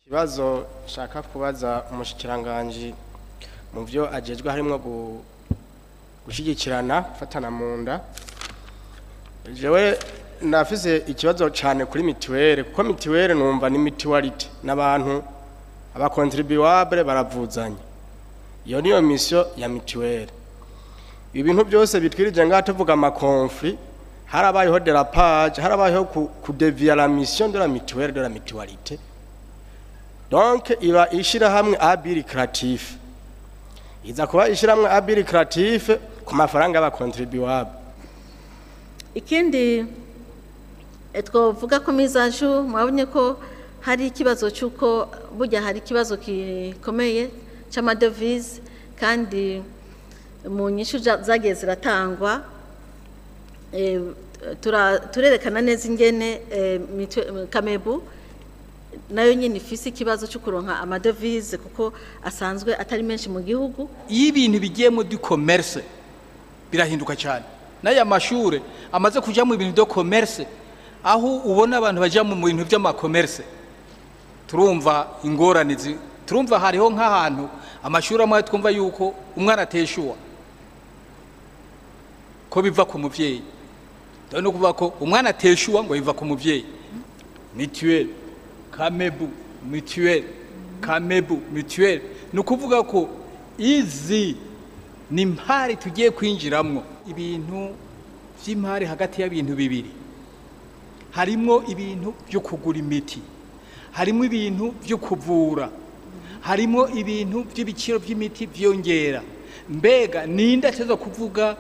Ikibazo nshaka kubaza umushikiranganji mu byo ajejwe harimo gushyigikirana, gufatana mu nda. Jewe nafise ikibazo cyane kuri mutuelle, kuko mutuelle numva ni mutualité n'abantu, aba contribuables baravuzanya. Iyo niyo mission ya mutuelle. Ibintu byose bitwirije ngaha tuvuga ama conflits, harabayeho dérapage, harabayeho ku dévier la mission de la mutuelle, de la mutualité. Donc iba ishirahamwe à but lucratif, iza kuba ishirahamwe à but lucratif ku mafaranga y'aba contribuables. Ikindi twavuga ko mise à jour, mwabonye ko hari ikibazo cy'uko burya hari ikibazo gikomeye cy'ama devises, kandi mu nyishu zagiye ziratangwa turerekana neza ingene CAMEBU nayo nyine ifise ikibazo cyo kuronka ama devises, kuko asanzwe atari menshi mu gihugu. Iyo ibintu bigiye muri commerce birahinduka cyane. N'aya mashure amaze kuja mu bintu byo commerce, aho ubona abantu baja mu bintu by'ama commerce, turumva ingorane turumva hariho nk'ahantu amashuri amwe twumva yuko umwana ateshuwa ko biva ku muvyeyi. Dore no kuvuga ko umwana ateshuwa ngo biva ku muvyeyi. Mutuelle CAMEBU, mutuelle CAMEBU, mutuelle, ni ukuvuga ko izi ni impari tugiye kwinjiramwo, ibintu vy'imari hagati y'ibintu bibiri. Harimwo ibintu byo kugura imiti, harimo ibintu byo kuvura, harimo ibintu by'ibiciro by'imiti vyongera. Mbega ninde ateza kuvuga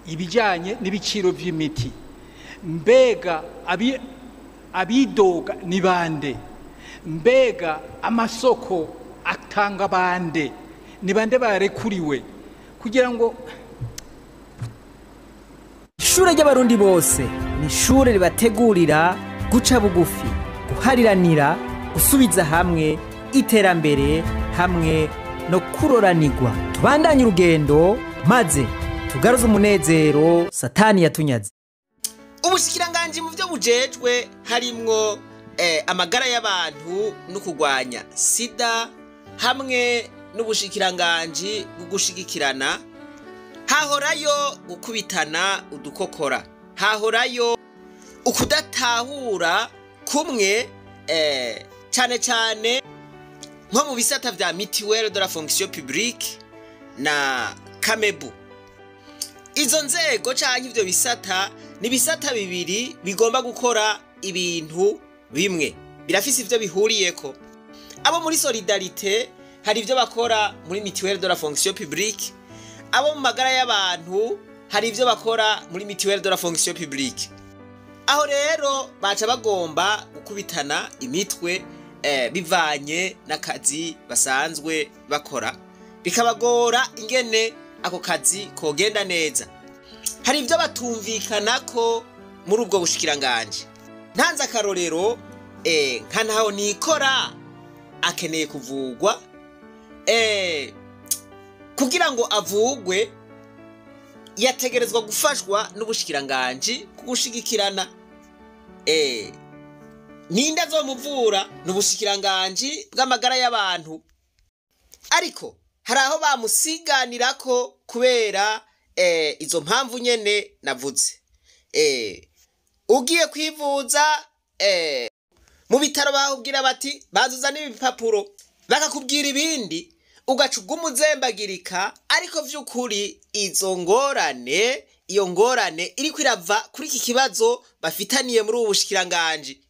ibijyanye n'ibiciro by'imiti? Mbega abidoga ni bande? Mbega amasoko atanga bande? Ni bande barekuriwe kugira ngo Ishure ry'Abarundi bose ni ishure ribategurira guca bugufi, guhariranira, gusubiza hamwe, iterambere hamwe no kuroranirwa. Tubandanye urugendo maze tugaruze umunezero Satani yatunyaze. Ubushikiranganji mu byo bujejwe harimwo amagara y'abantu no kurwanya sida, hamwe n'ubushikiranganji bwo gushigikirana, hahorayo gukubitana udukokora, hahorayo ukudatahura kumwe, cane cane nko mu bisata vya Mutuelle de la fonction publique na CAMEBU. Izo nzego canke ivyo bisata ni bisata bibiri bigomba gukora ibintu bimwe, birafise ivyo bihuriyeko. Abo muri solidarité hari ivyo bakora muri Mutuelle de la fonction publique, abo mu magara y'abantu hari ivyo bakora muri Mutuelle de la fonction publique. Aho rero baca bagomba gukubitana imitwe bivanye n'akazi basanzwe bakora, bikabagora ingene ako kazi kogenda neza. Hari ibyo batumvikana ko muri ubwo bushikiranganje. Ntanze akarorero, nka ntaho nikora akeneye kuvugwa, kugira ngo avugwe yategerezwa gufashwa n'ubushikiranganji kugushigikirana. Ninde azomuvura? N'ubushikiranganji bw'amagara y'abantu. Ariko hari aho bamusiganira ko kubera izo mpamvu nyene navuze. Ugiye kwivuza mu bitaro bakubwira bati bazuza n'ibipapuro, bakakubwira ibindi, ugaca uguma uzembagirika. Ariko vy'ukuri izo ngorane, iyo ngorane iriko irava kuri iki kibazo bafitaniye muri ubu bushikiranganji.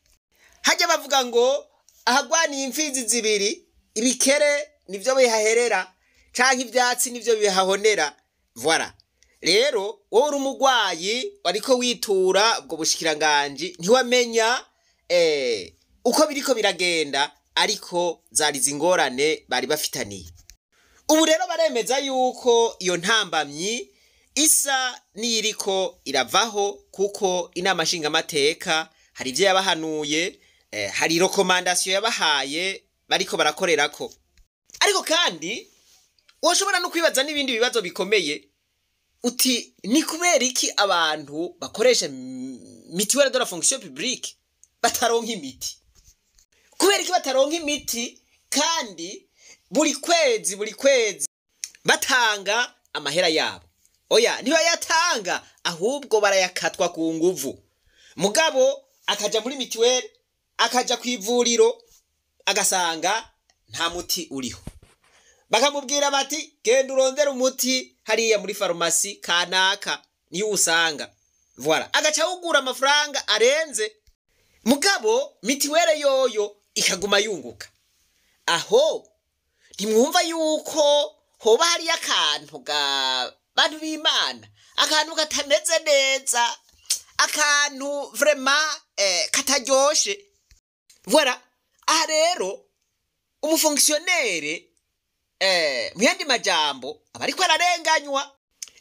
Hajya bavuga ngo ahagwaniye imfizi zibiri ibikere nivyo bihaherera, canke ivyatsi nivyo bihahonera. Voilà. Rero wowe uri umugwayi wariko witura ubwo bushikiranganji, ntiwamenya uko biriko biragenda, ariko zari izi ngorane bari bafitaniye. Ubu rero baremeza yuko iyo ntambamyi isa n'iyiriko iravaho, kuko inama nshingamateka hari ivyo yabahanuye, hari recommandation yabahaye bariko barakorerako. Ariko kandi woshobora no kwibaza n'ibindi bibazo bikomeye, uti ni kubera iki abantu bakoresha Mutuelle de la fonction publique bataronka imiti? Kubera iki bataronka imiti kandi buri kwezi buri kwezi batanga amahera yabo? Oya, ntibayatanga, ahubwo barayakatwa ku nguvu. Mugabo akaja muri mituweli, akaja ku ivuriro, agasanga nta muti uriho, bakamubwira bati genda urondere umuti hariya muri farumasi kanaka niyo usanga. Voilà, agaca awugura amafaranga arenze, mugabo mituweli yoyo ikaguma yunguka. Aho ntimwumva yuko hoba hariyo akantu ga bantu b'Imana, akantu katameze neza, akantu vraiment kataryoshe? Voilà, aha rero umufonctionnaire, mu yandi majambo, aba ariko ararenganywa.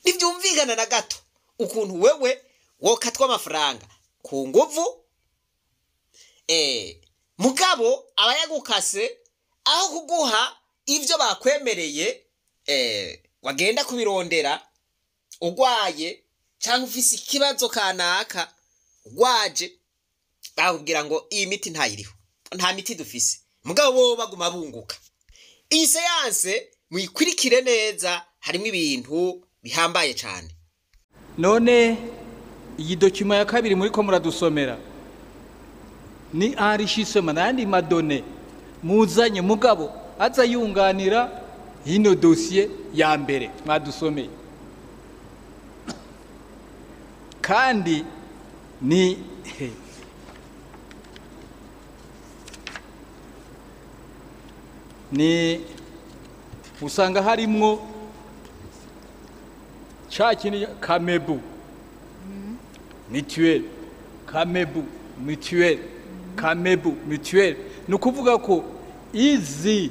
Ntivyumvikana na gato ukuntu wewe wokatwa amafaranga ku nguvu, mugabo abayagukase aho kuguha ivyo bakwemereye, wagenda kubirondera ugwaye cyangwa ufise ikibazo kanaka ugwaje, bakubwira ngo iyi miti ntayiriho, nta miti dufise, mugabo bo baguma bunguka. Iyi séance muyikurikire neza, harimo ibintu bihambaye cyane. None iyi document ya kabiri muriko muradusomera ni enrichissement n'ayandi ma données muzanye, mugabo aza yunganira hino dossier ya mbere mwadusomeye, kandi ni usanga harimwo ca kintu CAMEBU mutuelle, CAMEBU mutuelle, CAMEBU mutuelle. Ni ukuvuga ko izi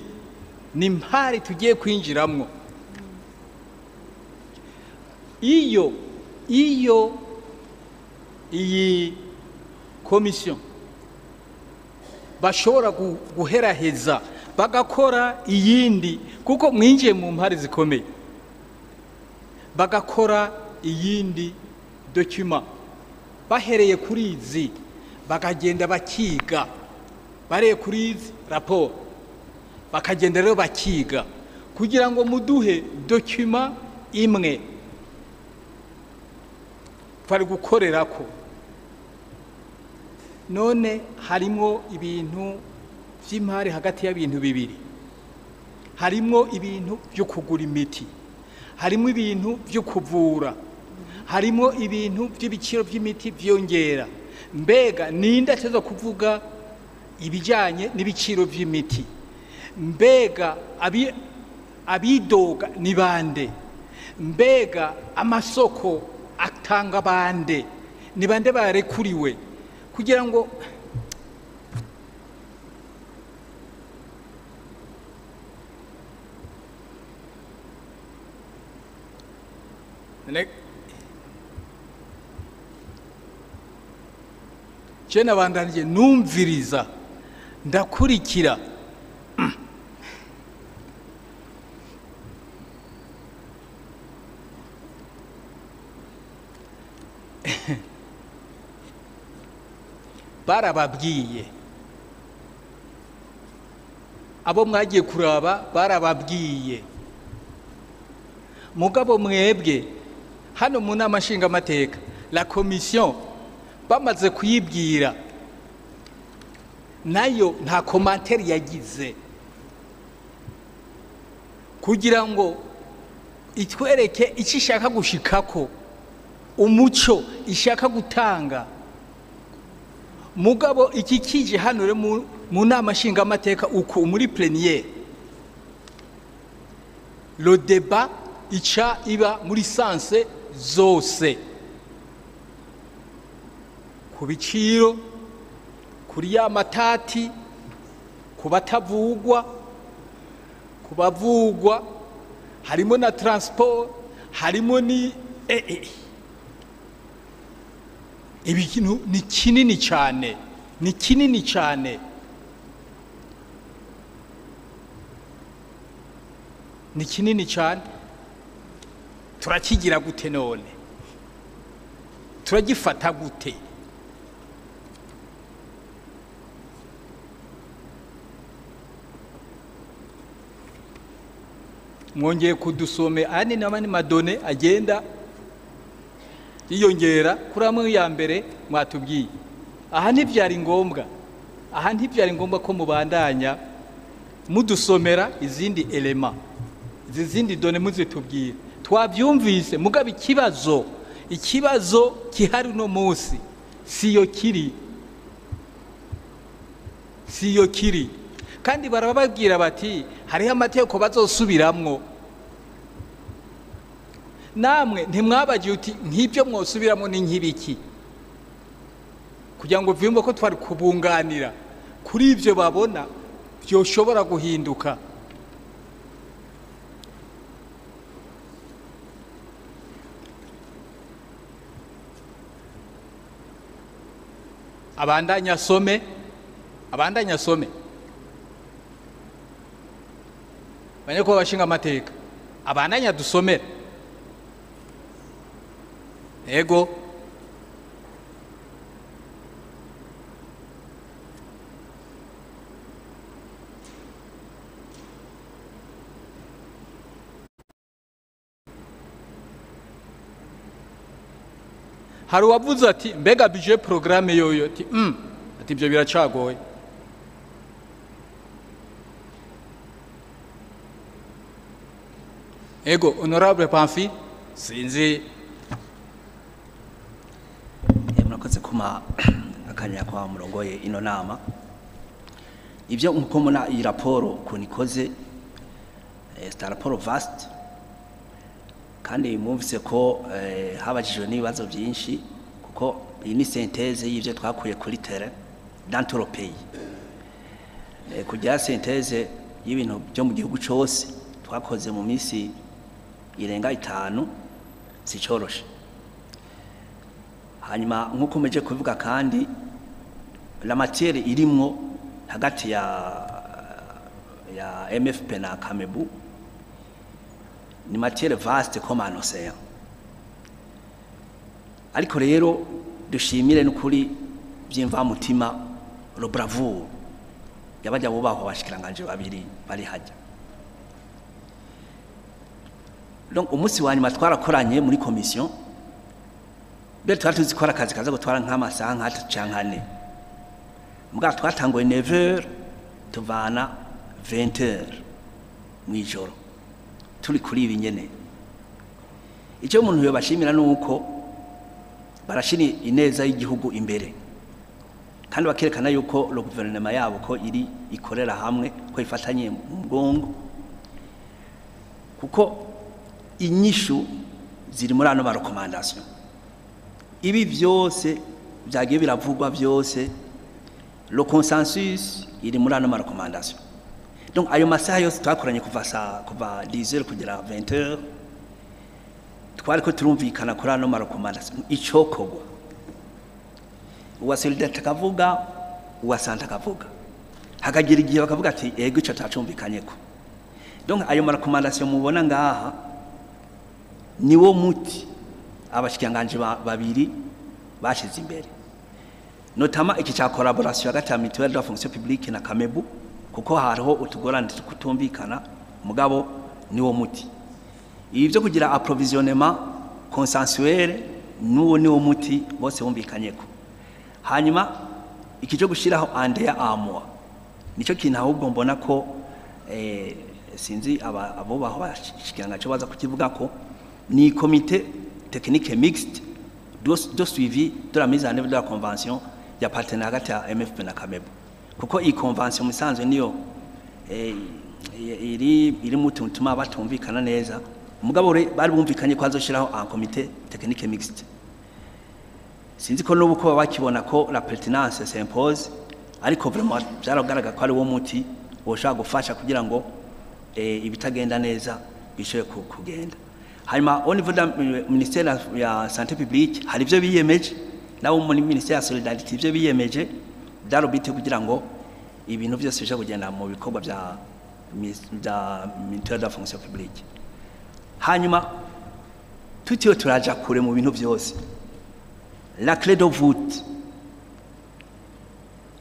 ni impari tugiye kwinjiramwo. Iyo iyi komisiyo bashobora guheraheza bagakora iyindi, kuko mwinjiye mu mpari zikomeye, bagakora iyindi document bahereye kuri izi, bakagenda bakiga bareye kuri izi raporo, bakagenda rero bakiga kugira ngo muduhe document imwe twari gukorerako. None harimo ibintu vy'imari hagati y'ibintu bibiri, harimo ibintu byo kugura imiti, harimo ibintu byo kuvura, harimo ibintu by'ibiciro by'imiti vyongera. Mbega ninde ateza kuvuga ibijyanye n'ibiciro by'imiti? Mbega abidoga ni bande? Mbega amasoko atanga bande? Ni bande barekuriwe kugira ngo je nabandanije numviriza, ndakurikira. Barababwiye abo mwagiye kuraba, barababwiye. Mugabo mwebwe hano mu nama nshingamateka, la commission bamaze kuyibwira, nayo nta commentaire yagize kugira ngo itwereke icyo ishaka gushikako, umuco ishaka gutanga. Mugabo iki kije hano rero mu nama nshingamateka uko muri plénière, le débat ica iba muri sens zose, ku biciro, kuri ya matati, ku batavugwa, ku bavugwa, harimo na transport, harimo ni ibintu. Ni kinini cyane, ni kinini cyane, ni kinini cyane. Turakigira gute none? Turagifata gute? Mwongeye kudusome ane n'abandi ma données agenda yiyongera kuri amwe ya mbere mwatubwiye. Aha ntibyari ngombwa, aha ntibyari ngombwa ko mubandanya mudusomera izindi éléments, izi zindi données muzitubwira, twabyumvise. Mugabo ikibazo kihari uno munsi siyo kiri, kandi barababwira bati hariho amategeko bazosubiramwo. Namwe ntimwabagiye uti nk'ibyo mwosubiramo ni nk'ibiki, kugira ngo vyumve ko twari kubunganira kuri ibyo babona byoshobora guhinduka. Abandanya asome, abandanya asome. Banyako bashinga amateka, abandanya dusomere. Ego. Hari uwavuze ati mbega budget programme yoyo, ati ibyo biracagoye. Ego, honorable Pamphile, sinzi. Murakoze kuma akanya kwa murongoye ino nama. Ibyo nkuko mubona iyi raporo ukuntu ikoze, c'est un rapport vaste, kandi mwumvise ko habajijwe n'ibibazo byinshi, kuko iyi ni synthèse y'ivyo twakuye kuri terrain dans tout le pays. Kugira synthèse y'ibintu byo mu gihugu cose twakoze mu minsi irenga 5 si coroshe. Hanyuma nk'uko meje kuvuga, kandi la matière irimwo hagati ya MFP na Kamebu ni matière vaste comme un océan. Ariko rero dushimire n'ukuri by'imvamutima le bravoure yabajya bubahwa abashikiranganje babiri bari hajya. Donc umunsi wa nyuma twarakoranye muri commission mbere, twari tuzi ko ari akazi kaza gutwara nk'amasaha nk'atatu canke ane, mugabo twatanguye 9h tuvana 20h mw'ijoro turi kuri ibi nyene. Icyo umuntu yobashimira ni uko barashira ineza y'igihugu imbere, kandi bakerekana yuko le gouvernement yabo ko iri ikorera hamwe, ko ifatanye mu mugongo, kuko inyishu ziri muri ano ma recommandations. Ibi byose byagiye biravugwa byose, le consensus iri muri ano ma recommandations. Donc ayo masaha yose twakoranye kuva 10h kugera 20h, twari ko turumvikana kuri ano ma recommandations icokorwa. Uwa solidarité akavuga, uwa santé akavuga, hakagira igihe bakavuga ati ego, ico tacumvikanyeko. Donc ayo ma recommandations mubona ngaha niwo muti abashikiranganje babiri bashize imbere, notamment iki ca collaboration hagati ya mutuelle de la fonction publique na Kamebu, kuko hariho utugorane kutumvikana, mugabo niwo muti. Ibi byo kugira approvisionnement consensuel, nuwo niwo muti bose bumvikanyeko. Hanyuma iki cyo gushiraho ande ya amwa nico kintu ahubwo mbona ko sinzi aba abo baho bashikiranga baza kukivuga ko ni comité technique mixte de suivi de la mise en œuvre de la convention ya partenariat hagati ya MFP na Kamebu, kuko iyi convention musanzwe niyo iri mu tuntu tuma batumvikana neza. Mugabo bari bumvikanye ko azoshiraho un comité technique mixte. Sinzi ko n'ubu ko bakibona ko la pertinence s'impose, ariko vraiment byaragaragara ko ari wo muti woshobora gufasha kugira ngo ibitagenda neza bishobore kugenda. Hanyuma au niveau de la ministère ya santé publique hari ibyo biyemeje, nabo muri ministère ya solidarité ibyo biyemeje byarubite kugira ngo ibintu byose bishobore kugenda mu bikorwa bya ministère de la fonction publique. Hanyuma tutiwe turaja kure mu bintu byose, la clé de voûte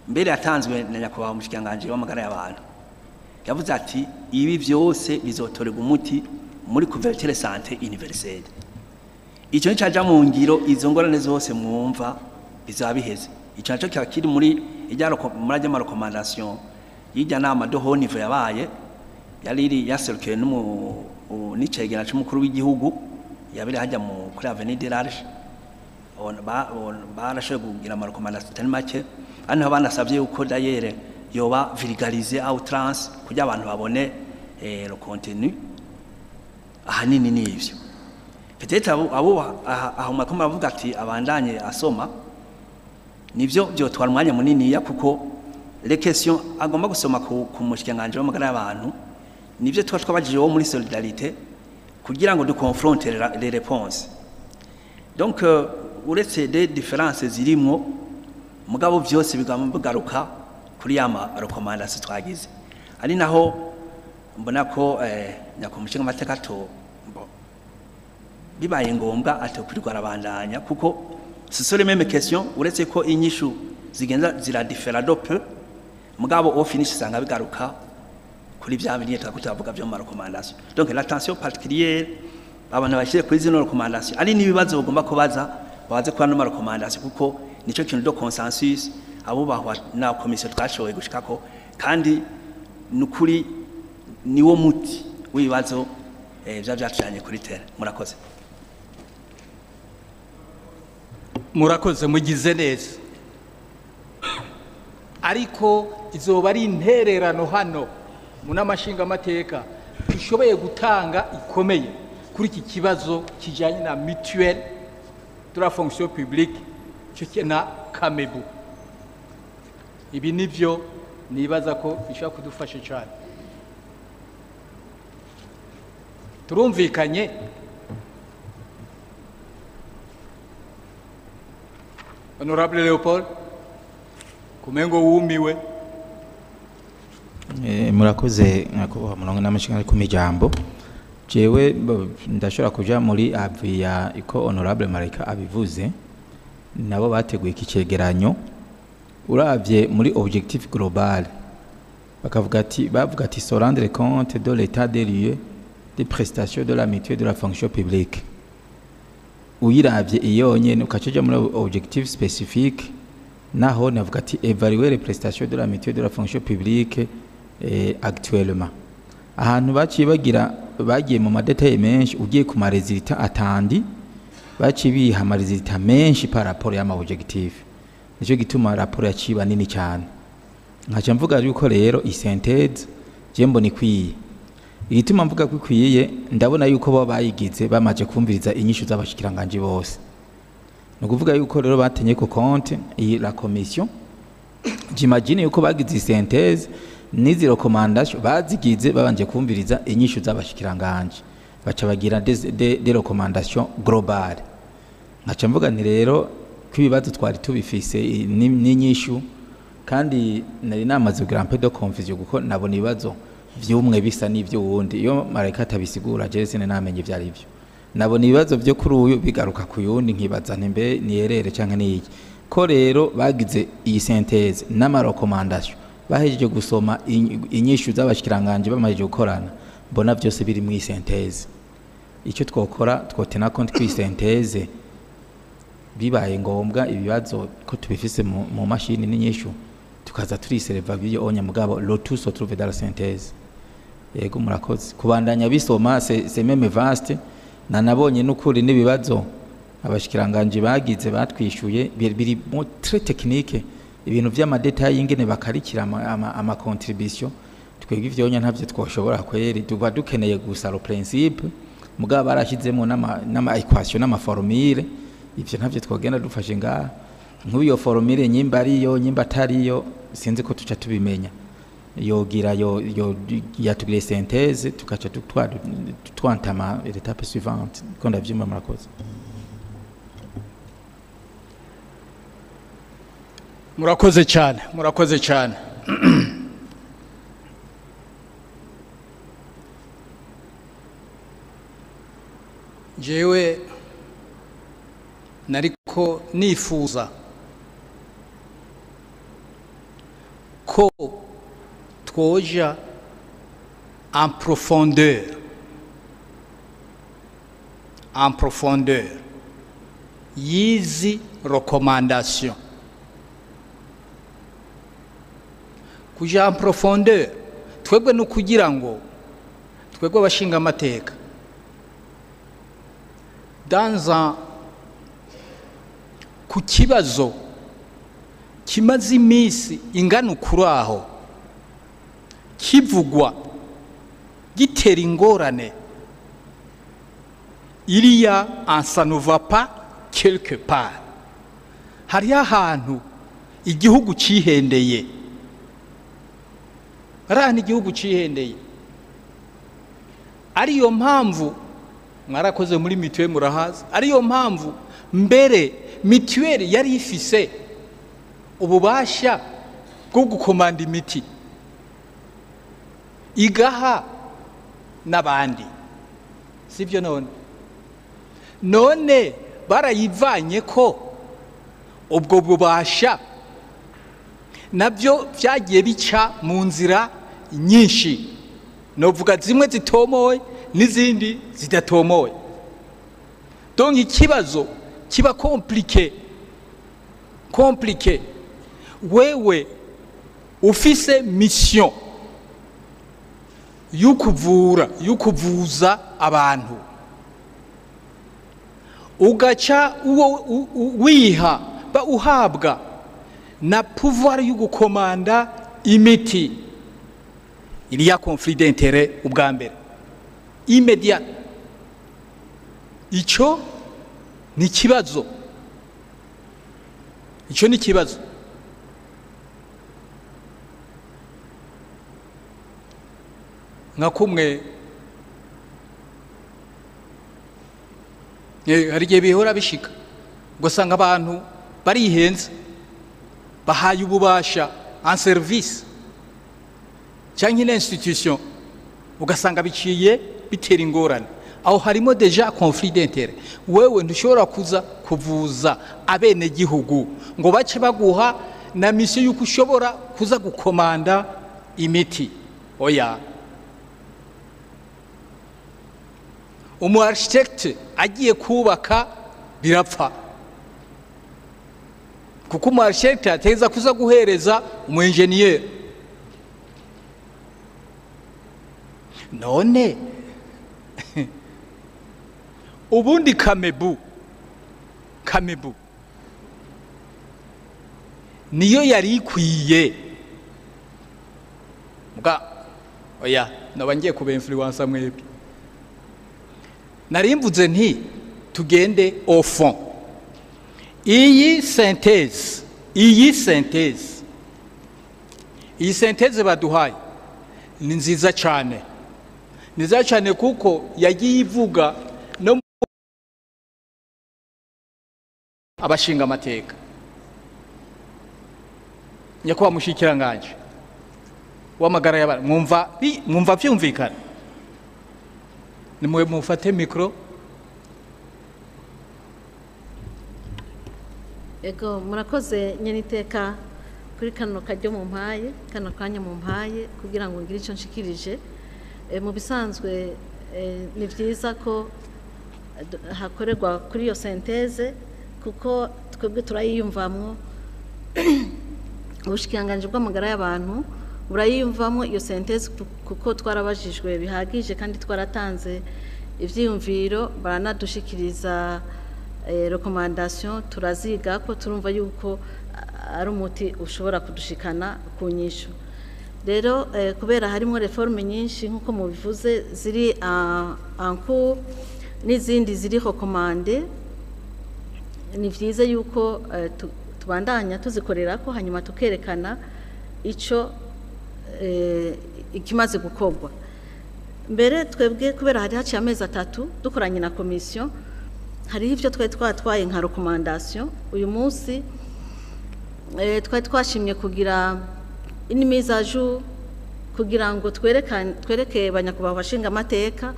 mbere yatanzwe na nyakubahwa umushikiranganji w'amagara y'abantu. Yavuze ati ibi byose bizotorerwa umuti muri couverture santé universelle. Icyo nicaja mu ngiro, izo ngorane zose mwumva bizaba biheze. Icyo naco kiba kiri muri ijya muri ajya ma recommandation y'ijya nama de haut niveau yabaye, yari iri yaserukiwe n'icegera c'umukuru w'igihugu, yabiri hajya mu kuri Avenue de l'Arche. Barashoboye kugira ama recommandation atari make, ari naho banasabye yuko d'ailleurs yoba vulgarisé à outrance kugira abantu babone le contenu. Ahanini ni ivyo. Peut-être abo aho makoma bavuga ati abandanye asoma, nivyo byotwara umwanya munini, kuko les questions agomba gusoma ku mushikanganje w'amagara y'abantu nivyo tuba twabajije wo muri solidarité kugira ngo duconfronte les réponses. Donc uretse des différences zirimwo, mugabo vyose bigama bigaruka kuri ya ma recommandation twagize, ari naho mbona ko nyakumushinga amateka to bibaye ngombwa atokwirirwa arabandanya, kuko ce sont les mêmes questions, uretse ko inyishu zigenda ziradifera de peu, mugabo au finish usanga bigaruka kuri bya bindi twako turavuga byo mu recommandation. Donc l'attention particulière abantu bashyire kuri zino recommandation, ari n'ibibazo bagomba kubaza baze kuri ano recommandation, kuko nico kintu de consensus abubahwa na commission twashoboye gushikako, kandi nukuri niwo muti w'ibibazo bya byatujanye kuri terrain. Murakoze. Murakoze, mugize neza, ariko izoba ari intererano hano mu nama nshingamateka ishoboye gutanga ikomeye kuri iki kibazo kijyanye na mutuelle de la fonction publique cyo na CAMEBU. Ibi nivyo nibaza ko bishobora kudufasha cyane. Turumvikanye? Honorable Leopold, kumengo wumiwe. Murakoze nyakubahwa murongo n'amashinga ku mijambo. Jewe ndashobora kuja muri avis ya iko honorable Marika abivuze, nabo bateguye iki cegeranyo. Uravye muri objectif global, bakavuga ati, bavuga ati se rendre compte de l'état des lieux des prestations de la mutuelle de la fonction publique. Uyiravye iyo nyene, ukaca muri objectif spécifique, naho navuga ati évaluer les prestations de la mutuelle de la fonction publique actuellement. Ahantu baciye bagira bagiye mu ma détails menshi, ugiye ku ma résultats atandi, baciye biha ama résultats menshi par rapport y'ama objectif. Nico gituma rapport yaciba nini cyane. Nkaca mvuga yuko rero i synthèse je mbona ikwiye. Igituma mvuga ko ikwiye, ndabona yuko bo bayigize bamaze kumviriza inyishu z'abashikiranganje bose. Ni ukuvuga yuko rero batenye ko compte iyi la commission, j'imagine yuko bagize synthèse n'izi recommandation bazigize babanje kumviriza inyishu z'abashikiranganje, baca bagira des recommandations globales. Nkaca mvuga nti rero ko ibibazo twari tubifise n'inyishu, kandi nari namaze kugira un peu de confusion, kuko nabona ibibazo vy'umwe bisa n'ivy'uwundi. Iyo marayika atabisigura, jewe sinamenye ivyo ari vyo. Nabona ibibazo vyo kuri uyu bigaruka ku yundi, nkibaza nti mbe niyerere canke niyiki? Ko rero bagize iyi synthèse n'ama recommandation, bahejeje gusoma inyishu z'abashikiranganje, bamaze gukorana, mbona vyose biri mu synthèse. Icyo twokora, twotena compte kuri synthèse. Bibaye ngombwa, ibibazo ko tubifise mu mashini n'inyishu, tukaza turisereva byo onya, mugabo le tout se trouve dans la synthèse. Yego, murakoze. Kubandanya bisoma c'est même vaste. Na nabonye n'ukuri n'ibibazo abashikiranganje bagize batwishuye biri très technique, ibintu vy'ama détails ingene bakarikira ama contribution. Twebwe ivyonya ntavyo twoshobora kweri, tuba dukeneye gusa le principe, mugabo barashizemo n'ama équation n'ama formule. Ivyo ntavyo twogenda dufashe ngaha. Nk'uyo formule nyimba ariyo, nyimba atariyo, sinzi ko tuca tubimenya. Yogira yo yatugire synthèse, tukaca twantama l'étape suivante ko ndavyumva. Murakoze. Murakoze cyane, murakoze cyane. Jewe nariko nifuza ko twoja en profondeur, en profondeur y'izi recommandation. Kuja en profondeur twebwe no kugira ngo twebwe abashinga amateka dans un ku kibazo kimaze iminsi ingana ukuraho kivugwa gitera ingorane, il y a un ça ne va pas quelque part. Hariho ahantu igihugu cihendeye, hari ahantu igihugu cihendeye. Ariyo mpamvu mwarakoze muri mituweli murahazi, ariyo mpamvu mbere mituweli yari ifise ububasha bwo gukomanda imiti igaha n'abandi, sibyo? None barayivanye ko ubwo bubasha, nabyo byagiye bica mu nzira nyinshi, novuga zimwe zitomoye n'izindi zidatomoye. Donc ikibazo kiba compliqué compliqué. Wewe ufise mission y'ukuvura, y'ukuvuza abantu, ugaca uwo wiha ba uhabwa na pouvoir y'ugukomanda imiti, il y a conflit d'intérêt ubwa mbere immédiat. Ico ni kibazo, ico ni kibazo. Nka kumwe hari igihe bihora bishika ugasanga abantu barihenze, bahaye ububasha en service cyangwa une institution, ugasanga biciye bitera ingorane. Aho harimo déjà conflit d'intérêt. Wewe ntushobora kuza kuvuza abene gihugu ngo bace baguha na mission yuko ushobora kuza gukomanda imiti. Oya, umu architecte agiye kubaka birapfa, kuko umu architecte ateza kuza guhereza umu engineer. None ubundi Kamebu niyo yari ikwiye mbwa. Oya, naba ngiye kuba influencer mwebwe. Narimvuze nti tugende au fond. Iyi synthèse baduhaye ni nziza cyane, ni nziza cyane kuko yagiye ivuga no abashinga amateka. Nyakubahwa mushikiranganje w'amagara y'abantu, mwumva vyumvikana? Nimwe mufate micro. Ego, murakoze nyeniteka kuri kano kajyo mu mpaye, kano kanya mu mpaye kugira ngo ngire ico nshikirije. Mu bisanzwe ni vyiza ko hakorerwa kuri iyo synthèse, kuko twebwe turayiyumvamwo. Ubushikiranganje bw'amagara y'abantu burayiyumvamwo iyo synthèse, kuko twarabajijwe bihagije kandi twaratanze ivyiyumviro, baranadushikiriza recommandation, turaziga ko turumva yuko ari umuti ushobora kudushikana ku nyishu. Rero kubera harimo reforme nyinshi nkuko mubivuze ziri en cours n'izindi ziri recommandé, ni vyiza yuko tubandanya tuzikorera ko hanyuma tukerekana ico ikimaze gukorwa. Mbere twebwe kubera hari haciye amezi 3 dukoranye na commission, hariho ivyo twari twatwaye nka recommandation. Uyu munsi twari twashimye kugira une mise à jour kugira ngo twereke abanyakubahwa bashinga amateka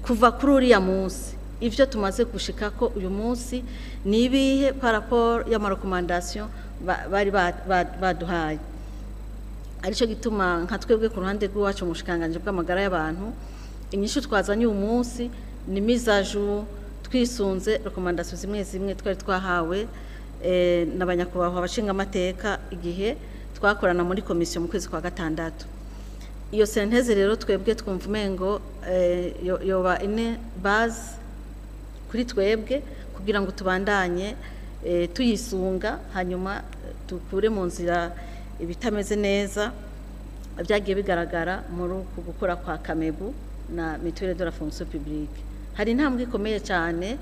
kuva kuri uriya munsi ivyo tumaze gushikako uyu munsi ni ibihe par rapport y'ama recommandation bari baduhaye. Arico gituma nka twebwe ku ruhande rw'iwacu mu bushikanganje bw'amagara y'abantu, inyishu twazanye uyu munsi ni mise à jour twisunze recommandations zimwe zimwe twari twahawe n'abanyakubahwa abashingamateka igihe twakorana muri komisiyo mu kwezi kwa gatandatu. Iyo synthèse rero twebwe twumva umengo yoba une base kuri twebwe kugira ngo tubandanye tuyisunga, hanyuma dukure mu nzira ibitameze neza byagiye bigaragara muri uku gukora kwa Kamebu na Mutuelle de la fonction publique. Hari intambwe ikomeye cyane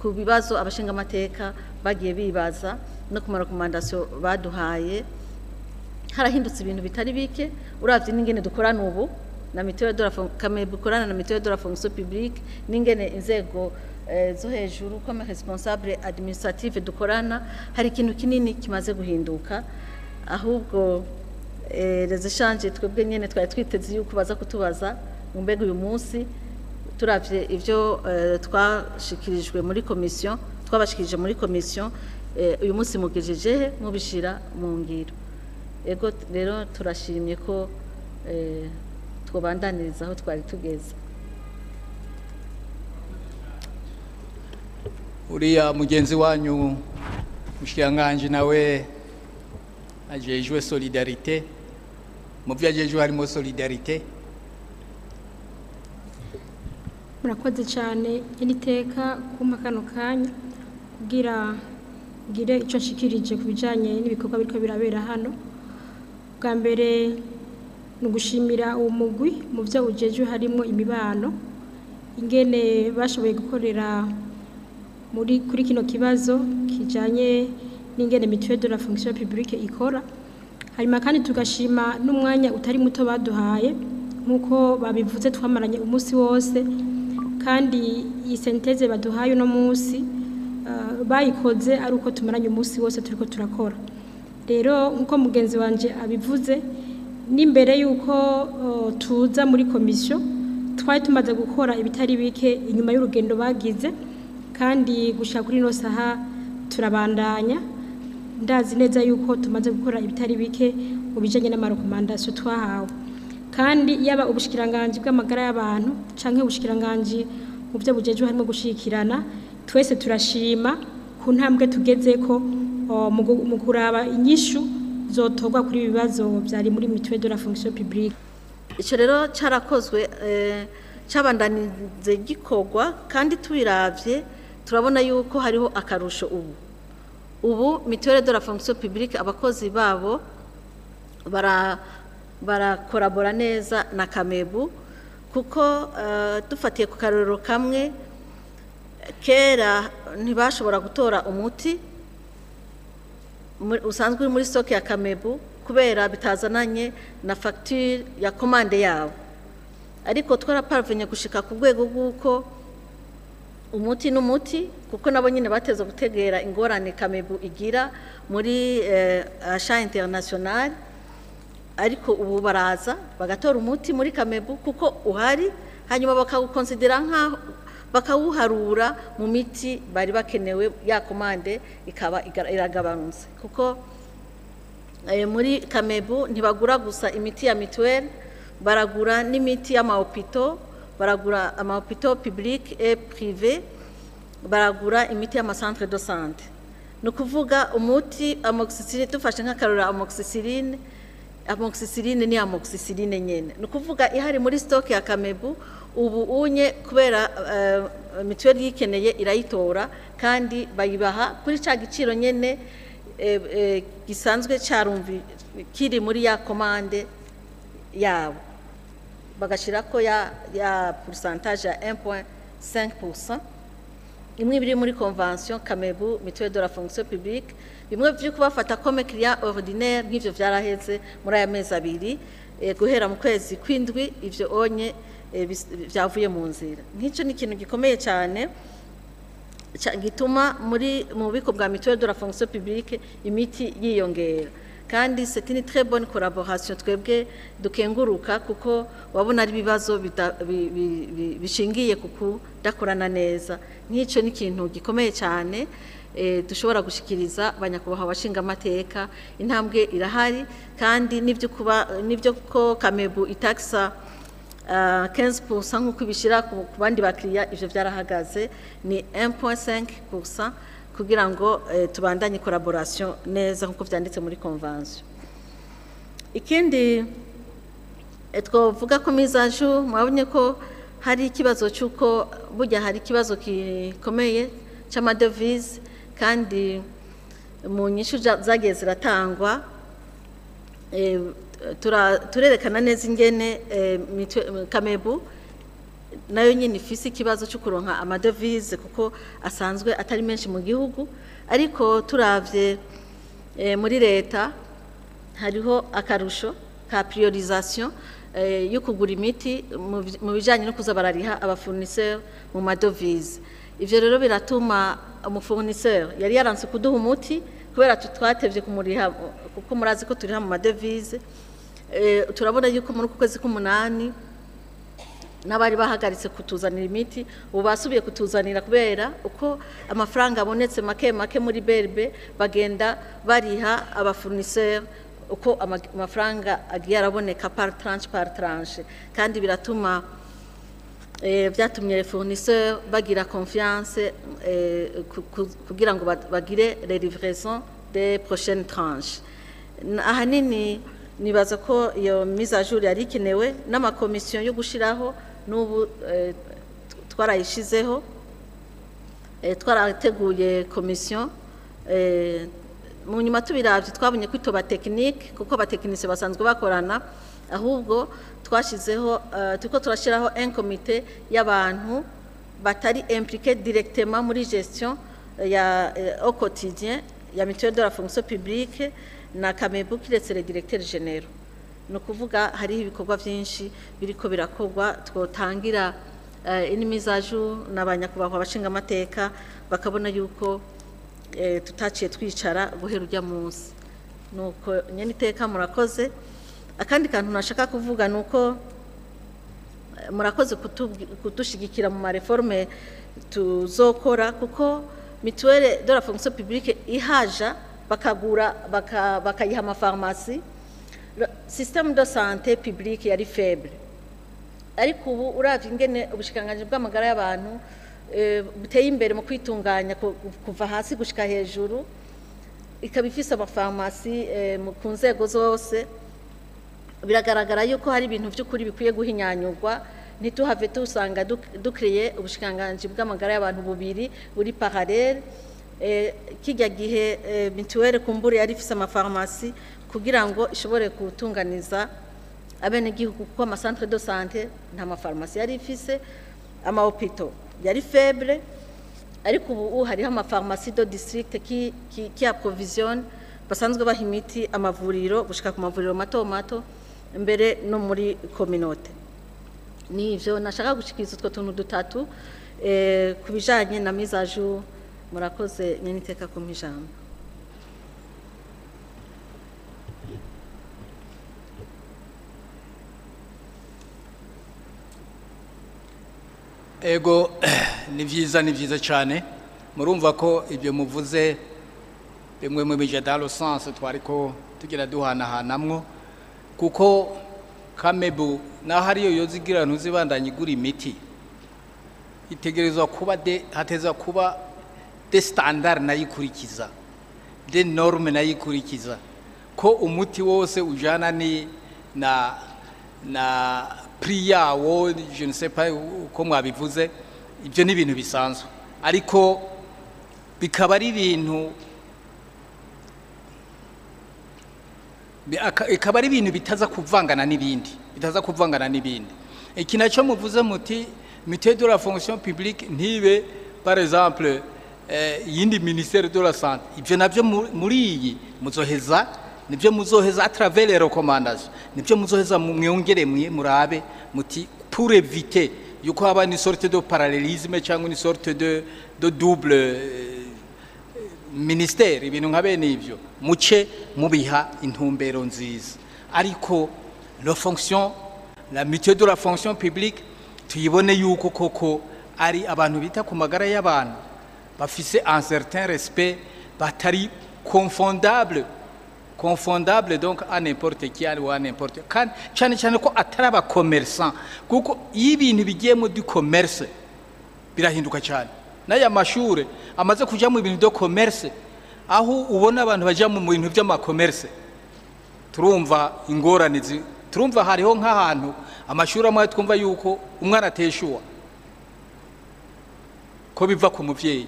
ku bibazo abashingamateka bagiye bibaza no ku ma recommandations baduhaye. Harahindutse ibintu bitari bike uravye n'ingene dukorana ubu na Mutuelle de la Kamebu ikorana na Mutuelle de la fonction publique, n'ingene inzego zo hejuru comme responsable administrative dukorana. Hari ikintu kinini kimaze guhinduka. Ahubwo les échanges, twebwe nyene twari twiteze yuko baza kutubaza ngo mbega uyu munsi turavye ivyo twashikirijwe muri commission, twabashikirije muri commission, uyu munsi mugejeje he mubishira mu ngiro? Ego rero, turashimye ko twobandaniriza aho twari tugeze. Uriya mugenzi wanyu mushikiranganji nawe ajejwe solidarité, mu byo ajejwe harimo solidarité. Murakoze cyane iri teka kumpa kano kanya kugira ngire icyo nshikirije ku bijyanye n'ibikorwa biriko birabera hano. Bwa mbere ni ugushimira uwo mugwi mu byo ujejwe harimo imibano, ingene bashoboye gukorera muri kuri kino kibazo kijanye n'ingene Mutuelle de la fonction publique ikora. Hanyuma kandi tugashima n'umwanya utari muto baduhaye. Nk'uko babivuze, twamaranye umunsi wose, kandi iyi synthèse baduhaye uno munsi bayikoze ari uko tumaranye umunsi wose turiko turakora. Rero nk'uko mugenzi wanje abivuze, n'imbere y'uko tuza muri komisiyo twari tumaze gukora ibitari bike inyuma y'urugendo bagize, kandi gushika kuri ino saha turabandanya. Ndazi neza yuko tumaze gukora ibitari bike mu bijanye n'ama recommandations twahawe, kandi yaba ubushikiranganji bw'amagara y'abantu canke ubushikiranganji mu byo bujejwe harimo gushikirana, twese turashima ku ntambwe tugezeko mu kuraba inyishu zotorwa kuri ibi bibazo byari muri Mutuelle de la fonction publique. Icyo rero cyarakozwe, cyabandanije gikorwa, kandi tubiravye turabona yuko hariho akarusho. Ubu Mutuelle de la fonction publique, abakozi babo barakorabora neza na Kamebu, kuko dufatiye ku karorero kamwe, kera ntibashobora gutora umuti usanzwe uri muri stock ya Kamebu kubera bitazananye na facture ya commande yabo. Ariko twaraparvenye gushika ku rwego rw'uko umuti n'umuti, kuko nabo nyine bateza gutegera ingorane Kamebu igira muri achat international, ariko ubu baraza bagatora umuti muri Kamebu kuko uhari, hanyuma bakawukonsidera nkaho bakawuharura mu miti bari bakenewe, ya commande ikaba iragabanutse, kuko muri Kamebu ntibagura gusa imiti ya mutuelle, baragura n'imiti y'ama hôpitaux, baragura ama hôpitaux public et privé, baragura imiti y'ama centre de santé. Ni ukuvuga umuti amoxicilline, dufashe nk'akarorero amoxicilline, amoxicilline ni amoxicilline nyene, ni ukuvuga ihari muri stock ya Kamebu ubu unye, kubera mutuelle yikeneye irayitora, kandi bayibaha kuri ca giciro nyene gisanzwe carumvi kiri muri ya commande yabo, bagashirako ya pourcentage ya 1.5% imwe biri muri convention Kamebu Mutuelle de la fonction publique. Bimwe byo kubafata comme client ordinaire nk'ivyo vyaraheze muri aya mezi 2, guhera mu kwezi kwindwi ivyo onye vyavuye mu nzira. Nk'icyo ni ikintu gikomeye cyane gituma muri mu bubiko bwa Mutuelle de la fonction publique imiti yiyongera, kandi c'est une très bonne collaboration twebwe dukenguruka, kuko wabona ari ibibazo bishingiye ku kudakorana neza. Nk'icyo ni ikintu gikomeye cyane. dushobora gushikiriza abanyakubahwa bashinga amateka. Intambwe irahari kandi nivyo kuba nivyo ko Kamebu itaxa 15% nkuko ibishira ku bandi bakiriya, ivyo vyarahagaze ni 1.5% kugira ngo tubandanye collaboration neza nkuko vyanditse muri convention. Ikindi twovuga ko mise à jour, mwabonye ko hari ikibazo cy'uko burya hari ikibazo gikomeye c'amadevize, kandi mu nyishu zagiye ziratangwa turerekana neza ingene Kamebu nayo nyine ifise ikibazo cyo kuronka amadevize kuko asanzwe atari menshi mu gihugu. Ariko turavye muri leta hariho akarusho ka priorisation yo kugura imiti mu bijanye no kuza barariha abafournisseur mu madevize. Ivyo rero biratuma umufournisseur yari yaranse kuduha umuti kubera twatevye kumuriha, kuko murazi ko turiha mu madevize. Turabona yuko muri uku kwezi k'umunani n'abari bahagaritse kutuzanira imiti ubu basubiye kutuzanira, kubera uko amafaranga abonetse make make muri BRB bagenda bariha abafournisseur uko amafaranga agiye araboneka par tranche par tranche, kandi biratuma byatumye les fournisseurs bagira confiance kugira ngo bagire les livraisons des prochaines tranches. Ahanini nibaza ko iyo mise à jour yari ikenewe n'amakomisiyo yo gushiraho n'ubu twarayishizeho, twarateguye komisiyo. Mu nyuma tubiravye twabonye ko itoba technique kuko abatekinisiye basanzwe bakorana, ahubwo twashizeho turiko turashiraho un comité y'abantu batari impliqué directement muri gestion ya au quotidien ya mutuelle de la fonction publique na Kamebu, kiretse les directeurs généraux. Ni ukuvuga hariho ibikorwa byinshi biriko birakorwa twotangira une mise à jour n'abanyakubahwa abashingamateka bakabona yuko tutaciye twicara guhera ujya munsi. Nuko nyene iteka murakoze. Akandi kantu nashaka kuvuga nuko murakoze kudushigikira mu mareforme tuzokora, kuko mutuelle de la fonction publique ihaja bakagura bakayiha amafarumasi, système de santé publique yari faible. Ariko ubu uravye ingene ubushikiranganji bw'amagara y'abantu buteye imbere mu kwitunganya kuva hasi gushika hejuru, ikaba ifise amafarumasi ku nzego zose, biragaragara yuko hari ibintu by'ukuri bikwiye guhinyanyurwa. Ntituhave tusanga dukriye ubushikiranganji bw'amagara y'abantu bubiri buri parallele. Kijya gihe mituwele kumbure yari ifise amafarumasi kugira ngo ishobore gutunganiza abenegihugu, kuko amacentre de santé nta mafarumasi yari ifise, ama hôpitaux yari faible. Ariko ubu hariho amafarumasi de district qui approvisionne, basanzwe baha imiti amavuriro gushika ku mavuriro mato mato mbere no muri communauté. Nivyo nashaka gushikiriza utwo tuntu dutatu ku bijanye na mise à jour. Murakoze nyene iteka kumpa ijambo. Ego, ni vyiza, ni vyiza cyane. Murumva ko ibyo muvuze bimwe mu bija dans le sens twariko tugira duhanahanamwo, kuko Kamebu naho ariyo yozigira ntuzibandanye igura imiti, itegerezwa kuba de hateza kuba des standards nayikurikiza, des normes nayikurikiza, ko umuti wose ujana ni na prix yawo, je ne sais pas uko mwabivuze. Ibyo ni ibintu bisanzwe, ariko bikaba ari ibintu ikaba ari ibintu bitaza kuvangana n'ibindi, bitaza kuvangana n'ibindi. Iki nacyo muvuze muti mutuelle de la fonction publique ntibe par exemple yindi ministère de la santé, ibyo nabyo muri iyi muzoheza, nibyo muzoheza à travers les recommandations, nibyo muzoheza mwongere mwe murabe muti pour éviter yuko haba une sorte de parallélisme cyangwa une sorte de double ministère, ibintu nka bene ivyo muce mubiha intumbero nziza. Ariko la fonction, la mutuelle de la fonction publique tuyibone yuko koko ari abantu bita ku magara y'abantu. Bafise un certain respect, batari confondable donc à n'importe qui ou à n'importe kandi, cyane cyane ko atari aba commerçant, kuko iyo ibintu bigiyemo du commerce birahinduka cyane. N'aya mashure amaze kuja mu bintu byo commerce, aho ubona abantu baja mu bintu by'ama commerce, turumva ingorane. Turumva hariho nk'ahantu amashuri amwe twumva yuko umwana ateshuwa ko biva ku muvyeyi.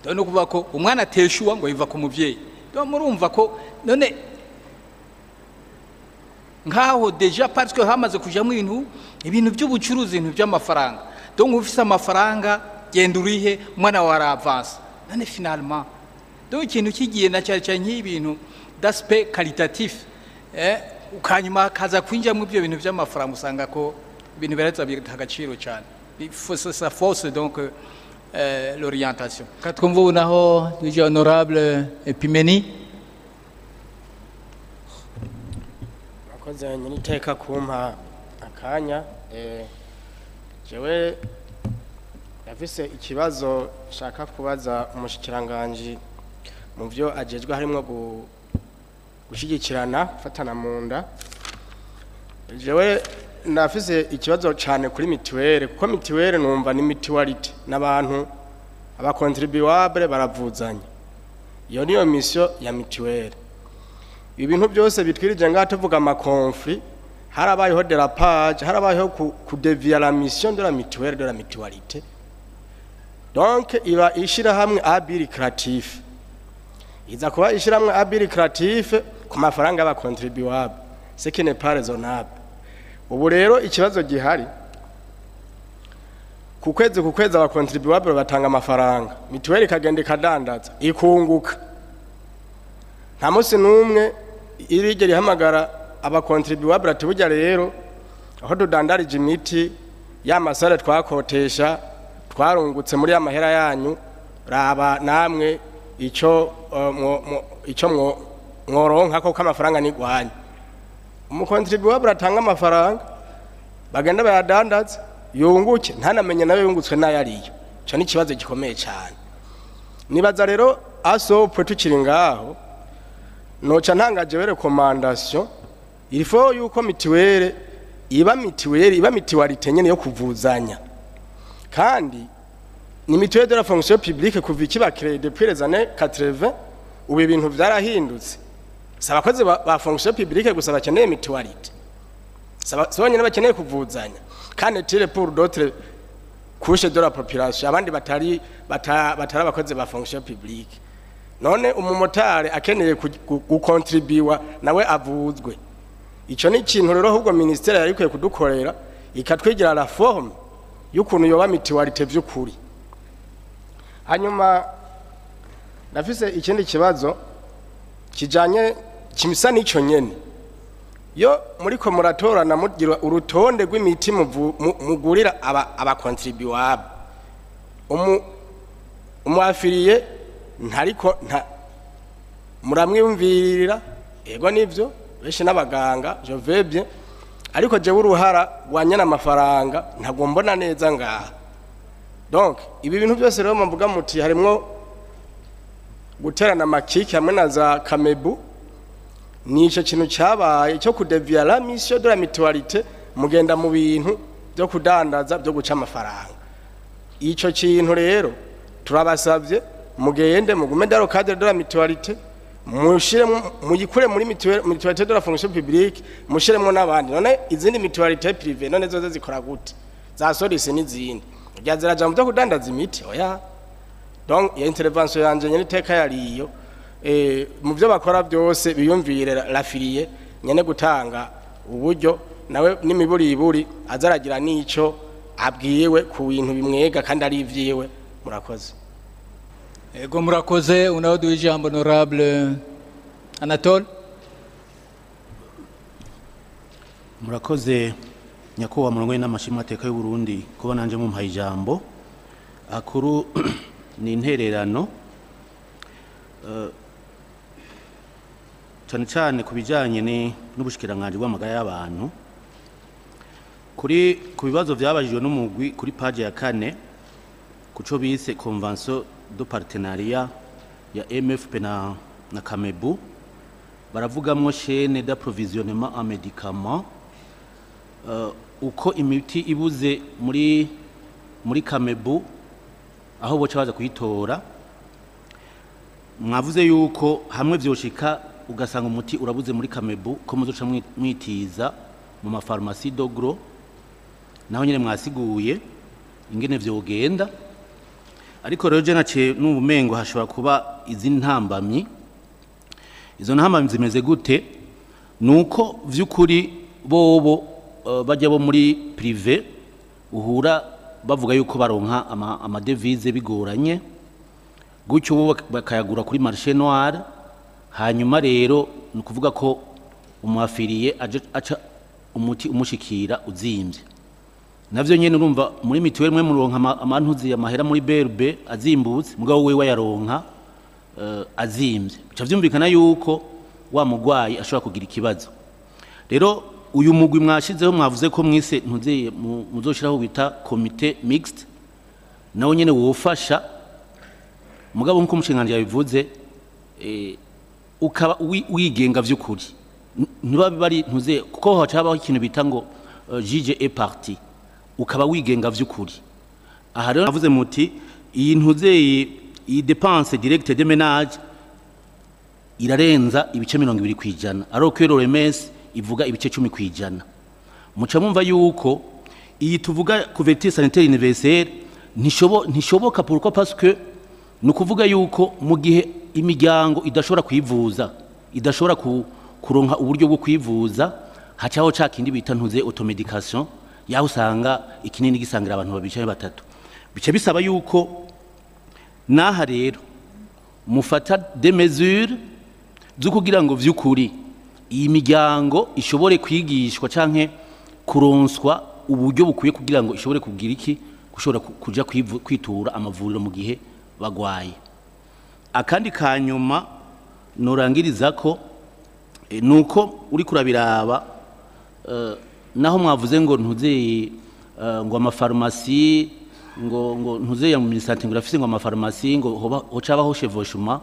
Dore no kuvuga ko umwana ateshuwa ngo biva ku muvyeyi. Donc murumva ko none nkaho déjà, parce que hamaze kujamo ibintu by'ubucuruzi, ibintu by'amafaranga. Donc ufise amafaranga, genda urihe, umwana wawe aravansa. None finalement, donc ikintu kigiye na cyane cyane nk'ibintu d'aspect qualitatif, ukanyuma hakaza kwinjiramo ibyo bintu by'amafaranga, usanga ko ibintu biraheza bita agaciro cyane. Ça fausse donc l'orientation. Twumva ubu naho duje honorable Epimeni. Murakoze nyiriteka kumpa akanya. Jewe ndafise ikibazo nshaka kubaza umushikiranganji. Mu byo ajejwe harimwo gushyigikirana, gufatana mu nda. Jewe ndafise ikibazo cyane kuri mituweli, kuko mituweli numva ni mutualité n'abantu aba contribuable baravuzanya. Iyo niyo mission ya mituweli. Ibintu byose bitwirije ngaha tuvuga ama conflits, harabayeho dérapage, harabayeho ku dévier la mission de la mutuelle, de la mutualité. Donc iba ishirahamwe à but lucratif, iza kuba ishirahamwe à but lucratif ku mafaranga y'aba contribuable, ce qui n'est pas raisonnable. Ubu rero ikibazo gihari, ku kwezi ku kwezi aba contribuable batanga amafaranga, mituweli ikagenda ikadandaza, ikunguka. Nta munsi n'umwe irigera ihamagara aba contribuable ati: "Burya rero aho tudandarije imiti, ya masare twakotesha, twarungutse muri ya mahera yanyu, raba namwe icyo icyo mworonka ko amafaranga ni gwanyu." Umu contribuable atanga amafaranga, bagenda bayadandaza, yunguke, ntanamenye nawe yungutswe n'ayariyo. Ico ni ikibazo gikomeye cyane. Nibaza rero asopwe tukiri ngaho, noca ntanga jewe recommandation: il faut yuko mituwele iba mituwele, iba mutualité nyene yo kuvuzanya, kandi ni mutuelle de la fonction publique. Kuva ikiba créé depuis les années 80, ubu ibintu vyarahindutse. Si abakozi ba fonction publique gusa bakeneye mutualité, si bonyene bakeneye kuvuzanya, kandi tire pour d'autres couches de la population, abandi batari abakozi ba fonction publique. None umumotari akeneye gukontribuwa nawe avuzwe. Ico ni ikintu rero ahubwo ministère yari ikwiye kudukorera, ikatwigira la forme y'ukuntu yoba mutualité vy'ukuri. Hanyuma ndafise ikindi kibazo kijanye kimisa n'ico nyene. Yo muriko muratorana, mugira urutonde rw'imiti mugurira aba contribuable, umu affilié ntariko nta muramwiyumvirira. Ego nivyo, benshi n'abaganga, je vais bien, ariko jewe uruhara rwanyana amafaranga ntabwo mbona neza ngaha. Donc ibi bintu byose rero mvuga muti harimwo guterana amakiki hamwe na za kamebu, nico kintu cyabaye cyo kudevia la mission de la mutualité, mugenda mu bintu byo kudandaza, byo guca amafaranga. Ico kintu rero turabasavye, mugende mugume dans le cadre de la mutualité, mushire muyikure muri mutualité de la fonction publique, mushiremo n'abandi. None izindi mutualité privée none zoze zikora gute, za Solis n'izindi rya ziraja mu byo kudandaza imiti? Oya. Donc ya intervention yanje nyene iteka yariyo, mu byo bakora byose biyumvire l'affilié nyene gutanga uburyo, nawe n'imiburiburi azaragira n'ico abwiwe ku bintu bimwega kandi ari ivyiwe. Murakoze. Ego, murakoze. Unaho duha ijambo honorable Anatole. Murakoze nyakubahwa murongo n'amashimateka y'u Burundi kuba nanje mumpaye ijambo. Akuru ni intererano, cyane cyane ku bijyanye n'ubushikiranganji bw'amagara y'abantu, kuri ku bibazo byabajijwe n'umugwi kuri page ya 4, ku cyo bise convention. de partenariat ya MFP na Kamebu, baravugamwo chaîne d'approvisionnement en médicaments, uko imiti ibuze muri Kamebu aho boca baza kuyitora. Mwavuze yuko hamwe vyoshika ugasanga umuti urabuze muri Kamebu, ko muzoca mwitiza mu mafarumasi de gros. Naho nyene mwasiguye ingene vyogenda, ariko rero je naciye n'ubumengo hashobora kuba izi ntambamyi. Izo ntambamyi zimeze gute? Nuko vy'ukuri bobo bajya bo muri privé uhura bavuga yuko baronka amadevize bigoranye, gutyo bo bakayagura kuri marché noir. Hanyuma rero ni ukuvuga ko umu affilié aca umuti umushikira uzimvye. Navyo nyene urumva muri mituweli mwe muronka amantuzi amahera muri BRB azimbutse, mugabo wewe yaronka azimvye. Bica vyumvikana yuko wa mugwayi ashobora kugira ikibazo. Rero uyu mugwi mwashizeho, mwavuze ko mwise ntuzeye muzoshiraho bita comité mixte, nawo nyene wofasha, mugabo nkuko umushinganji yabivuze, ukaba wigenga vy'ukuri. Ntibabe bari ntuze, kuko haca habaho ikintu bita ngo juge et partie, ukaba wigenga vy'ukuri. Aha rero navuze muti iyi ntuze iyi dépense directe de ménage irarenza ibice 20%, ariko iyo OMS ivuga ibice 10%. Muca mumva yuko iyi tuvuga couverture sanitaire universelle ntishoboka. Pourquoi? Parce que ni ukuvuga yuko mu gihe imiryango idashobora kwivuza, idashobora kuronka uburyo bwo kwivuza, hacaho ca kindi bita ntuze automédication, yaho usanga ikinini gisangira abantu babiri canke batatu. Bica bisaba yuko naha rero mufata des mesures zo kugira ngo vy'ukuri iyi miryango ishobore kwigishwa canke kuronswa uburyo bukwiye kugira ngo ishobore kugira iki, gushobora kuja kwitura amavuriro mu gihe bagwaye. Akandi kanyuma norangiriza ko nuko uri kurabiraba, naho mwavuze ngo ntuze ngo amafarumasi ngo ntuze ya minisante ngo irafise ngo amafarumasi ngo hoba hocabaho chevauchement,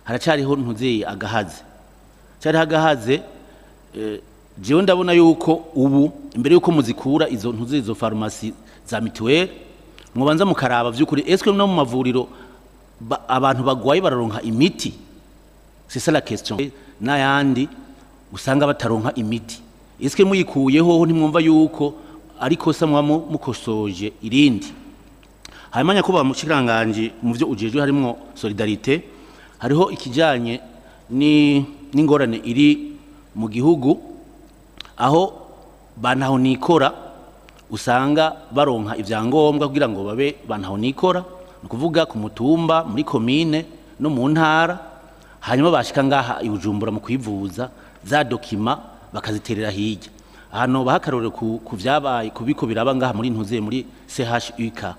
haracariho ntuze agahaze, cari agahaze. Jewe ndabona yuko ubu imbere yuko muzikura izo ntuze izo farumasi za mutuelle, mubanza mukaraba vy'ukuri eske no mu mavuriro abantu bagwaye bararonka imiti. C'est ça la question. N'ayandi usanga bataronka imiti, eske muyikuyeho ntimwumva yuko ariko sa muba mukosoje irindi? Hanyuma nyakubahwa mushikiranganji, mu vyo ujejwe harimwo solidarité, hariho ikijanye ni n'ingorane iri mu gihugu aho bantaho nikora usanga baronka ivyangombwa kugira ngo babe bantaho nikora, ni ukuvuga ku mutumba, muri komine no mu ntara, hanyuma bashika ngaha i Bujumbura mu kwivuza, za documents bakaziterera hirya. Ahantu baha akarorero ku vyabaye kubiko biraba ngaha muri ntuze muri CHUK.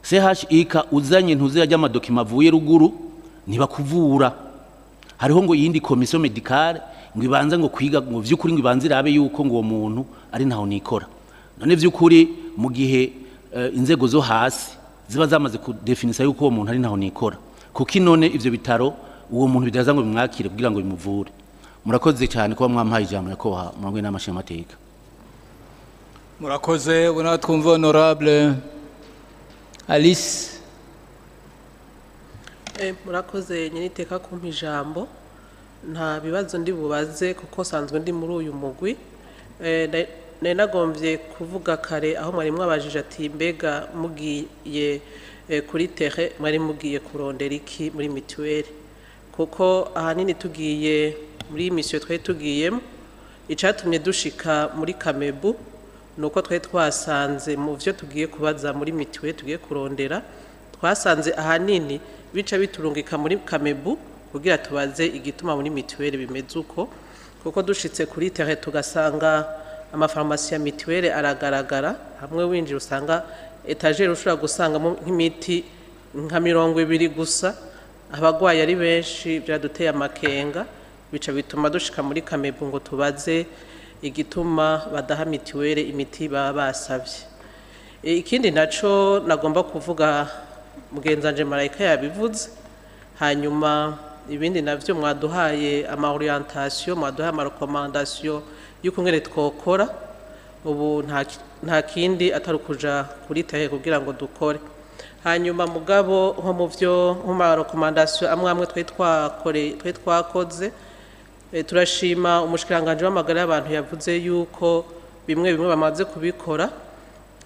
CHUK uzanye ntuze y'ama documents avuye ruguru, ntibakuvura. Hariho ngo yindi commission médicale ngo ibanze ngo kwiga ngo vy'ukuri ngo ibanze irabe yuko ngo uwo muntu ari ntaho nikora. None vy'ukuri mu gihe inzego zo hasi ziba zamaze kudefinisa yuko uwo muntu ari ntaho nikora, kuko none ivyo bitaro uwo muntu bidaza ngo bimwakire kugira ngo bimuvure? Murakoze cyane kuba mwampaye ijambo, nyakubahwa murongo w'inama nshingamateka. Murakoze. Ubona twumva honorable Alice. Murakoze nyeniteka kumpa ijambo. Nta bibazo ndi bubaze kuko sanzwe ndi muri uyu mugwi. Nari nagombye kuvuga kare aho mwari mwabajije ati mbega mugiye kuri terrain mwari mugiye kurondera iki muri mituweli? Kuko ahanini tugiye muri mission twari tugiyemo, icatumye dushika muri Kamebu nuko twari twasanze mu vyo tugiye kubaza muri mituweli, tugiye kurondera, twasanze ahanini bica biturungika muri Kamebu kugira tubaze igituma muri mituweli bimeze uko. Kuko dushitse kuri terrain tugasanga amafarumasi ya mituweli aragaragara, hamwe winjira usanga étagère ushobora gusangamo nk'imiti nka 20 gusa, abagwayi ari benshi, byaduteye amakenga, bica bituma dushika muri Kamebu ngo tubaze igituma badaha mituweli imiti baba basavye. Ikindi naco nagomba kuvuga Mugenzanje Marayika yabivuze. Hanyuma ibindi navyo mwaduhaye ama orientation, mwaduhaye ama recommandation y'ukungene twokora. Ubu nta kindi atari kuja kuri tahe kugira ngo dukore. Hanyuma mugabo nko mu vyo nko ma recommandation amwe amwe twe twakoze, turashima umushikiranganje w'amagara y'abantu yavuze yuko bimwe bimwe bamaze kubikora,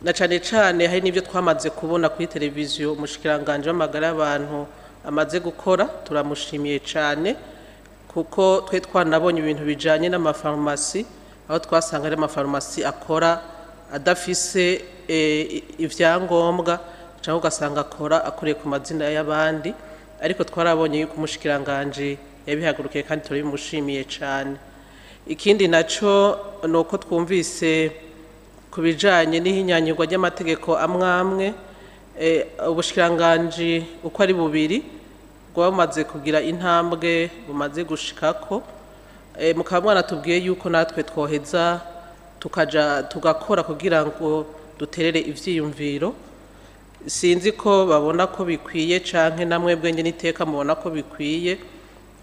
na cane cane hari n'ivyo twamaze kubona kuri televiziyo umushikiranganje w'amagara y'abantu amaze gukora. Turamushimiye cane kuko twe twanabonye ibintu bijanye n'amafarumasi, aho twasanga ari amafarumasi akora adafise ivyangombwa, cyangwa ugasanga akora akoreye ku mazina y'abandi, ariko twarabonye yuko umushikiranganje yabihagurukiye kandi turabimushimiye cane. Ikindi naco nuko twumvise ku bijanye n'ihinyanyurwa ry'amategeko amwamwe, ubushikiranganje uko ari bubiri bwamaze kugira intambwe bumaze gushikako. Mukaba mwanatubwiye yuko natwe twoheza tukaja tugakora kugira ngo duterere ivyiyumviro. Sinzi ko babona ko bikwiye canke namwe bwenge niteka mubona ko bikwiye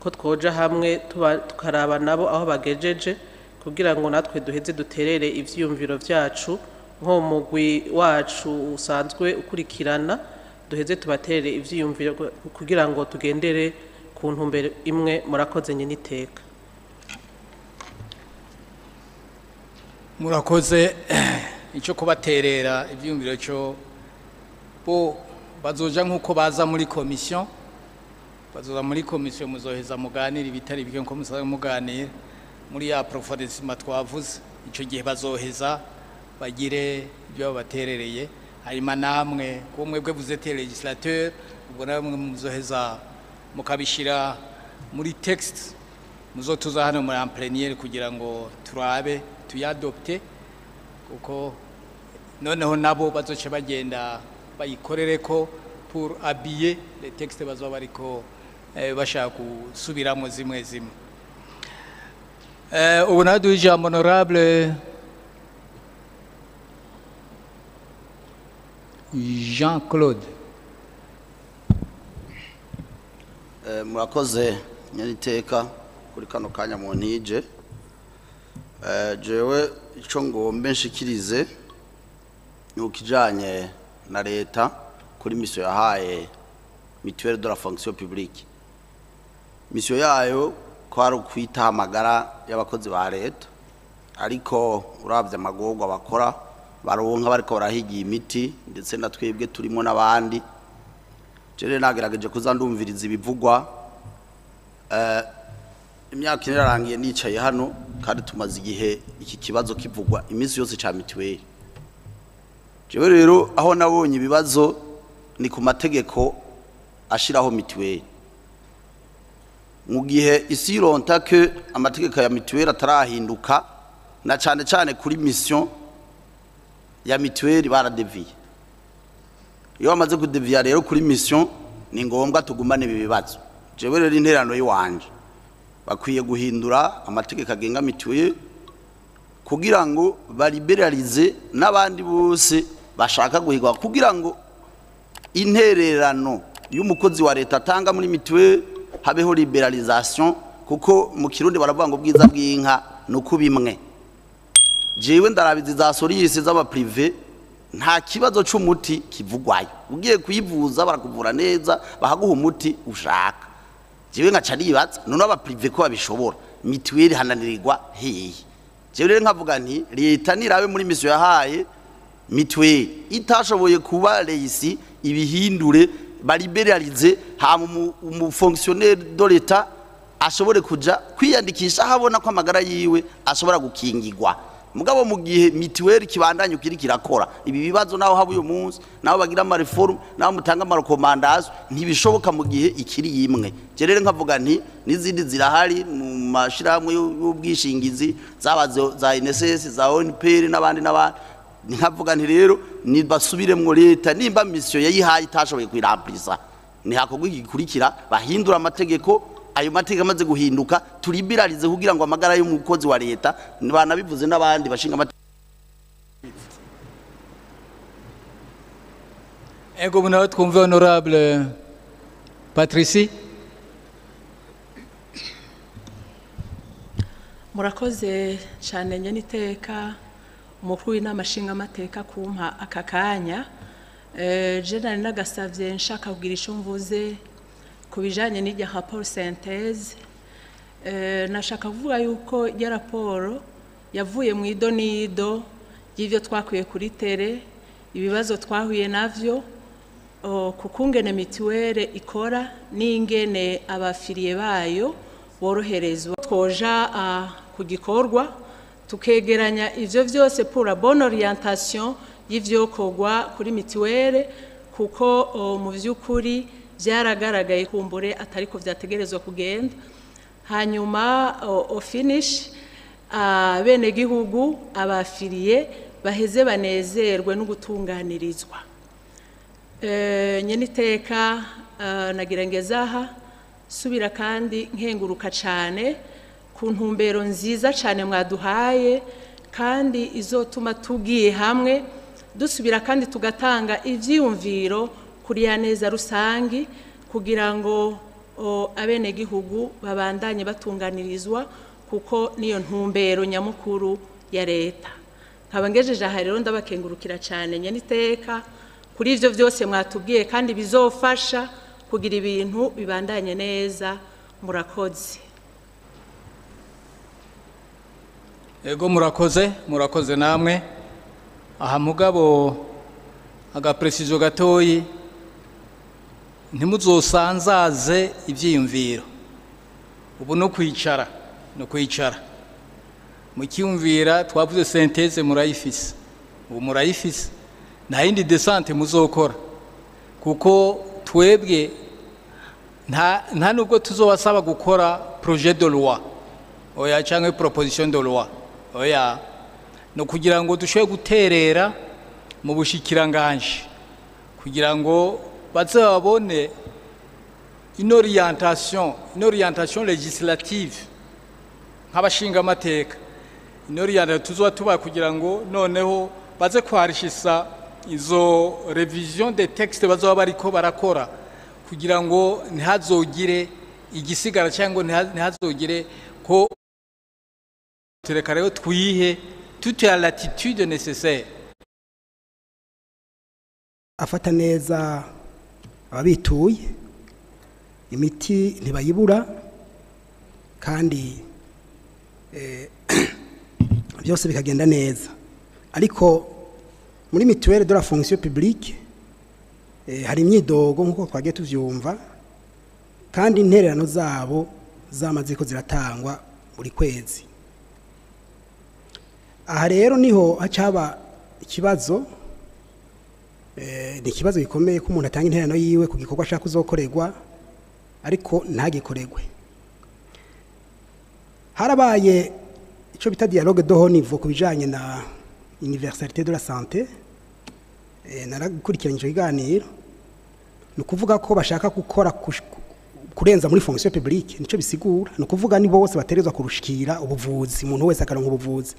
ko twoja hamwe tukaraba nabo aho bagejeje kugira ngo natwe duheze duterere ivyiyumviro vyacu, nko mugwi wacu usanzwe ukurikirana, duheze tubaterere ivyiyumviro kugira ngo tugendere ku ntumbero imwe. Murakoze nyine iteka. Murakoze. Icyo kubaterera ivyiyumviro cyo bo bazoja nkuko baza muri commission, bazoza muri commission muzoheza muganira ibitari bike nko musanzwe muganira muri ya approfondissement twavuze. Ico gihe bazoheza bagire ibyo babaterereye, hanyuma namwe ko mwebwe vous êtes législateur, ubwo namwe muzoheza mukabishira muri texte muzotuza hano muri en plénière kugira ngo turabe tuyadopte, kuko noneho nabo bazoce bagenda bayikorereko pour habiller les textes bazoba bariko bashaka gusubiramo zimwe zimwe. Ubu nawe ijambo honorable Jean Claude. Murakoze nyariteka kuri kano kanya mu ntije. Jewe ico ngombe nshikirize ukijanye na leta kuri mission yahaye mutuelle de la fonction publique. Mission yayo kwari ukwita amagara y'abakozi ba leta, ariko uravye amagorwa bakora baronka bariko barahigiye imiti, ndetse na twebwe turimo n'abandi. Jere nagerageje kuza ndumviriza ibivugwa. Imyaka ine irarangiye nicaye hano, kandi tumaze igihe iki kibazo kivugwa iminsi yose ca mituweli. Jewe rero aho nabonye ibibazo ni ku mategeko ashiraho mituweli. Mu gihe isi ironta ke amategeko ya mituweli atarahinduka, na cane cane kuri mission ya mituweli baradeviye. Iyo bamaze kudeviya rero kuri mission ni ngombwa tugumane ibi bibazo. Jewe rero intererano yiwanje bakwiye guhindura amategeko agenga mituweli kugira ngo baliberalize n'abandi bose bashaka guhigwa, kugira ngo intererano y'umukozi wa leta atanga muri mituweli habeho liberalisation, kuko mu Kirundi baravuga ngo bwiza bw'inka nuko bimwe. Jewe ndarabizi za solisi z'aba privé nta kibazo c'umuti kivugwayo, ugiye kuyivuza barakuvura neza bahaguha umuti ushaka. Jewe nkaca nibaza none aba privé ko babishobora, mituweli hananirirwa hehe? Jewe rero nkavuga nti leta nirabe muri mission yahaye mituweli itashoboye kuba reisi ibihindure, baliberalize, hama umu fonctionnaire de l'État ashobore kuja kwiyandikisha habona ko amagara yiwe ashobora gukingirwa. Mugabo mu gihe mituweli kibandanye ukiri kirakora ibi bibazo, naho haba uyu munsi naho bagira ama reform naho mutanga ama recommandation, ntibishoboka mu gihe ikiri yimwe. Je rero nkavuga nti n'izindi zirahari mu mashirahamwe y'ubwishingizi zaba za NSS za ONPR n'abandi n'abandi. Nkavuga nti rero nibasubiremwo leta nimba mission yayihaye itashoboye kuyirampliza, ni hakogwa igikurikira bahindura amategeko. Ayo mategeko amaze guhinduka turibirarize kugira ngo amagara y'umukozi wa leta banabivuze n'abandi bashinga amategeko. Ego nawe twumve honorable Patricie. Murakoze cyane nyeniteka umukuru w'inama nshingamateka kumpa aka kanya. Je nari nagasavye nshaka kugira ico mvuze ku bijanye n'irya rapport synthèse. Nashaka kuvuga yuko irya raporo yavuye mu idonido y'ivyo twakwiye kuri tere, ibibazo twahuye navyo, kukungene mituwere ikora n'ingene abafiriye bayo boroherezwa. Twoja ku gikorwa tukegeranya ivyo vyose pour la bonne orientation y'ivyokorwa kuri mituwere, kuko mu vy'ukuri vyaragaragaye kumbure atariko vyategerezwa kugenda. Hanyuma au finish abenegihugu abafiriye baheze banezerwe no gutunganirizwa. Nyeniteka nagira ngezaha subira kandi nkenguruka cyane ku ntumbero nziza cyane mwaduhaye, kandi izotuma tugiye hamwe dusubira kandi tugatanga ivyiyumviro kuri ya neza rusangi, kugira ngo abenegihugu babandanye batunganirizwa, kuko niyo ntumbero nyamukuru ya leta. Nkaba ngejeje aha rero ndabakengurukira cyane nyeniteka kuri ivyo vyose mwatubwiye, kandi bizofasha kugira ibintu bibandanye neza. Murakoze. Ego murakoze, murakoze namwe. Aha mugabo agaprecision gatoyi, ntimuzosanzaze ivyiyumviro. Ubu no kwicara, no kwicara. Mukiyumvira twavuze synthèse murayifise. Ubu murayifise. Nta yindi descente muzokora, kuko twebwe nta nubwo tuzobasaba gukora projet de loi oya canke proposition de loi oya, no kugira ngo dushobore guterera mu bushikiranganje, kugira ngo baze babone une orientation législative nk'abashinga amateka, une orientation tuzoba tuba kugira ngo noneho baze kwarishisa izo revision des textes bazoba bariko barakora, kugira ngo ntihazogire igisigara cyangwa ntihazogire ko tureka rero twihe toute la latitude nécessaire. Afata neza ababituye, imiti ntibayibura, kandi byose bikagenda neza. Ariko muri mutuelle de la fonction publique hari imyidogo nkuko twagiye tuvyumva, kandi intererano zabo zamaze ko ziratangwa buri kwezi. Aha rero niho hacaba ikibazo, ni ikibazo gikomeye ko umuntu atanga intererano yiwe ku gikorwa ashaka kuzokorerwa ariko ntagikorerwe. Harabaye ico bita dialogue de haut niveau ku bijanye na universalité de la santé. Narakurikiranye ico kiganiro, ni ukuvuga ko bashaka gukora kurenza muri fonction publique, nico bisigura. Ni ukuvuga ni bose baterezwa kurushikira ubuvuzi, umuntu wese akaronka ubuvuzi.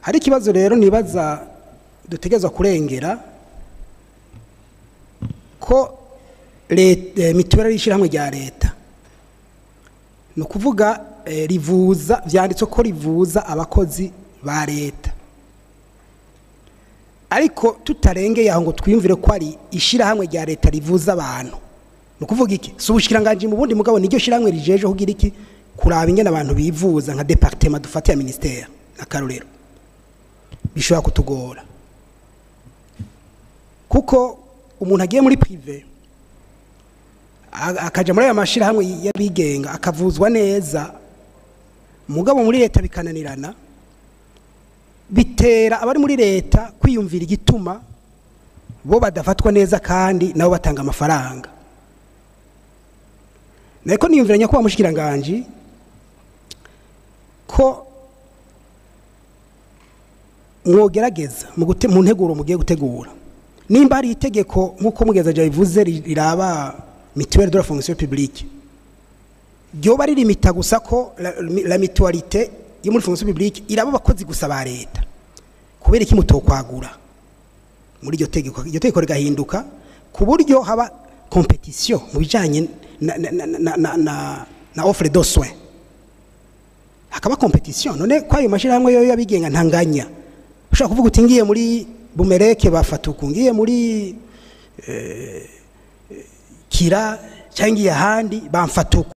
Hari ikibazo rero nibaza dutegerezwa kurengera, ko mituweli ari ishyirahamwe rya leta. Ni ukuvuga rivuza, vyanditse ko rivuza abakozi ba leta, ariko tutarengeye aho ngo twiyumvire ko ari ishyirahamwe rya leta rivuza abantu. Ni ukuvuga iki? Si ubushikiranganje mu bundi, mugabo niryo shyirahamwe rijeje kugira iki? Kuraba ingene abantu bivuza, nka département dufate ya ministère akarorero. Bishobora kutugora, kuko umuntu agiye muri privé akaja muri aya mashirahamwe y'abigenga akavuzwa neza, mugabo muri leta bikananirana, bitera abari muri leta kwiyumvira igituma bo badafatwa neza kandi nabo batanga amafaranga. Nariko niyumvira nyakubahwa mushikiranganje ko mwogerageza mu nteguro mugiye gutegura, nimba hari itegeko nkuko mugenzi yabivuze riraba mutuelle de la fonction publique, ryoba ririmita gusa ko la mutualité yo muri fonction publique iraba abakozi gusa ba leta, kubera iki mutokwagura? Muri iryo tegeko, iryo tegeko rigahinduka ku buryo haba compétition mu bijanye na offre de soins, hakaba compétition. None ko ayo mashyirahamwe yo yabigenga ntanganya, ushobora kuvuga uti ngiye muri Bumereke bafata uku, ngiye muri Kira cyangwa ngiye ahandi bamfata uku.